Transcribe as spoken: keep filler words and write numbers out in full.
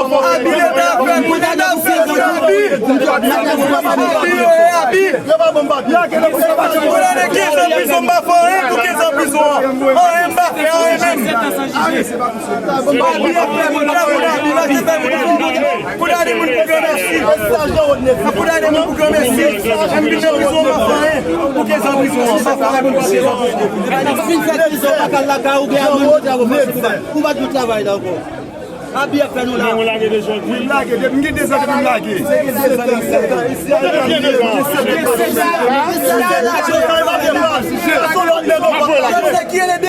Abi leta fè, pou leta fè, se Abi. Abi, e Abi. Pou leta kenz an prizon, m pa fè anyen pou kenz an prizon an. Anyen m pa fè, anyen menm. Koudade moun pou granmèsi. Koudade moun pou granmèsi. M vin nan prizon, m ap fè anyen pou kenz an prizon an. M ap fè anyen pou kenz an prizon an. Fin fè prizon, pa kal lakay ou, gen moun ki travay. Ou pa t travay la ankò. Abi ap fè nou la. Mwen lage de jodi. Mwen lage, depi m gen de zan depi m lage. Se ki de zan, se ki de zan.